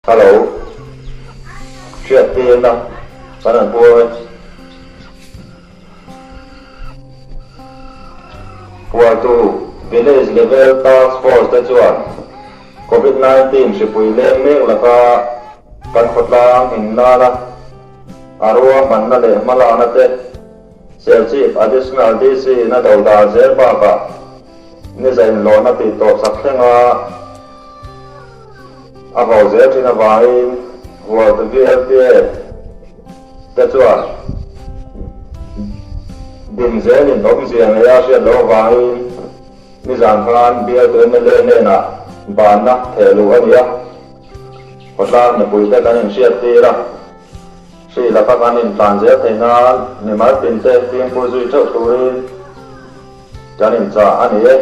Hello. Hriattirna kan han puang e. Hualtu Village Level Task Force te chuan Covid 19 hripui leng mek laka kan khawtlang in nana a ruahmanna leh hmalakna te Serchhip Additional DC in a dodal zel bakah niza inlawhna tih tawpsak thlenga A vau zel thin avangin Hualtu VLPA te chuan din zelin awmzia nei a hriat loh avangin nizan khan bialtu mla hnenah banna theh luh a ni a, khawtlang mipuite kan inhriat tir a, hri laka kan intlan zel theih nan mimal tinte fimkhur zui theuh turin kan inchah a ni e.